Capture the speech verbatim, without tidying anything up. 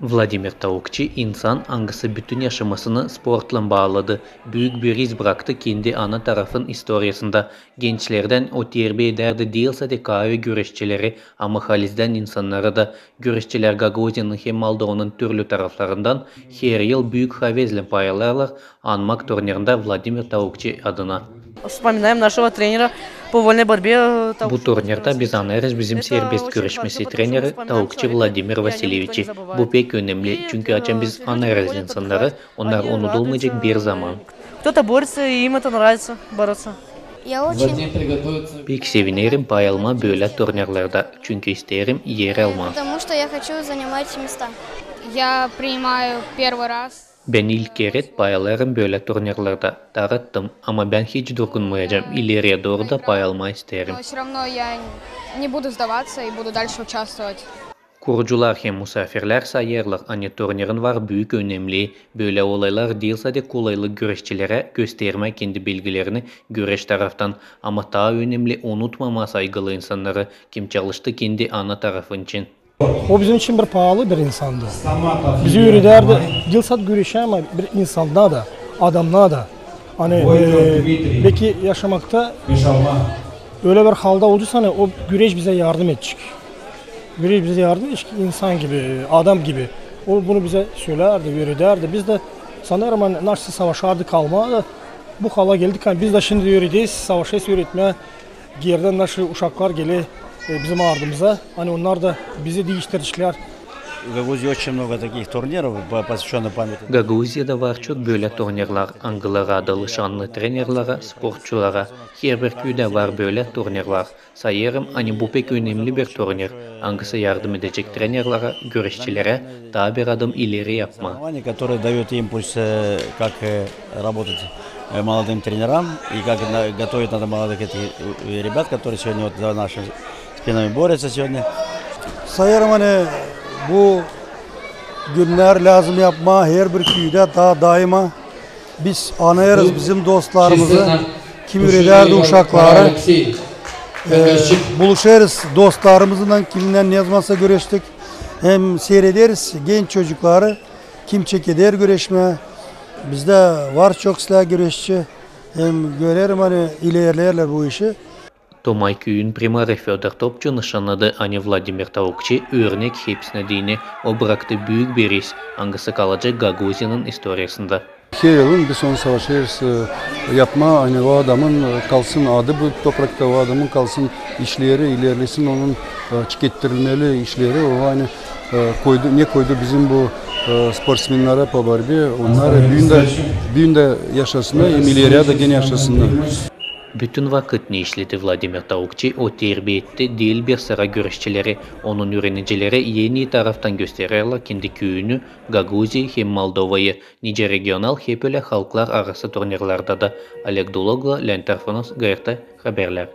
Vladimir Taukçi insan, angısı bütün yaşamasını sportlan baaladı. Büük bir iz braktı kendi ana tarafın istoriyasında. Gençlerdän o terbiya edärdi diil sade kaavi güreşçileri, ama halizdän insannarı da. Güreşçilär Gagauziyanın hem Moldovanın türlü taraflarından her yıl büük havezlän payalêrlar anmak turnirindä Vladimir Taukçi adına. Вспоминаем нашего тренера по вольной борьбе. Bu turnirda biz anêrız bizim serbest güreşmesi treneri Taukçi Vladimir Vasilyeviçi. Bu pek önemli, çünkü açan biz anêrız insannarı, onnar unudulmayacek bir zaman. Кто-то борется, и им это нравится, бороться. Я очень... Pek sevinerim pay almaa bölä turnirlerdä, çünkü isteerim er almaa. Потому что я хочу занимать места. Я принимаю первый раз. Bän ilk kerä pay alêrım bölä turnirlerdä. Tarıttım, ama bän hiç durgunmayacam, ileriyä dooru da pay almaa isteerim. Но всё равно я не буду сдаваться и буду дальше участвовать. Kurucular hem musaafirlär sayêrlar, ani turnirin var büük önemlii. Bölä olaylar diil sade kolaylık güreşçilerä göstermää kendi bilgilerini güreş taraftan, ama taa önemli unutmamaa saygılı insannarı, kim çalıştı kendi ana tarafı için. O bizim için bir paalı bir insandı. Bizi üüredärdi, diil sade güreşä, ama bir insannaa da, adamnaa da. Ani, e, beki yaşamakta ölä bir halda olduysa, ani o güreş bizä yardım edecek. Güreş bizä yardım edecek insan gibi, adam gibi. O bunu bizä sölärdi, üüredärdi. Biz dä sanêrım, ani nasıl savaşardık almaa da bu hala geldik. Ani biz dä şindi üürederiz, savaşêrız üüretmää. Geerdän naşı uşaklar geler, e, bizim ardımıza. Ani onnar da bizi diiştirecklär. В Гагаузии очень много таких турниров, по-, посвящённых памяти. Gagauziyada var çok bölä turnirlär, angıları adalı şannı trenerlerä, sportçulara. Herbir küüdä var bölä turnirlär. Sayêrım, ani bu pek önemli bir turnir, angısı yardım edecek trenerlerä, güreşçilerä taa bir adım ileri yapmaa. Соревнования, которые дают импульс, э, как, э, работать, э, молодым тренерам, и как на-, готовить надо молодых этих, э, ребят, которые сегодня вот за нашими спинами борются сегодня. Sayêrım, ani bu günnär lääzım yapmaa herbir küüdä taa daima. Biz anêrız bizim dostlarımızı, kim üüredärdi uşakları. E, buluşêrız dostlarımızlan, kiminnän ne zamansa güreştik. Hem siirederiz genç çocukları, kim çekeder güreşmää. Bizdä var çok islää güreşçi. Hem görerim, ani ilerleerlär bu işi. Tomay küüyün primarı Födor Topçu nışannadı, ani Vladimir Taukçi örnek hepsinä deyni. O braktı büük bir iz, angısı kalacek Gagauziyanın istoriyasında. Her yılın biz onu savaşêrız, e, yapmaa, ani o adamın, e, kalsın adı bu toprakta, o adamın kalsın işleri, ilerlesin onun, e, çekettirilmeli işleri. O, ani, e, koydu, ne koydu bizim bu, e, sportsmennarä по борьбе, onnar büün dä, büün dä yaşasınnar, hem ileriyä dä genä yaşasınnar. Bütün vakıt, ne işledi Vladimir Taukçi, o terbiya etti diil bir sıra güreşçileri. Onun üürenicileri en ii taraftan göstererlär kendi küüyünü, Gagauziya hem Moldovayı, nicä regional, hep ölä halklar arası turnirlarda da. Oleg Duloglu, Leonid Tarhunovs, G R T haberlär.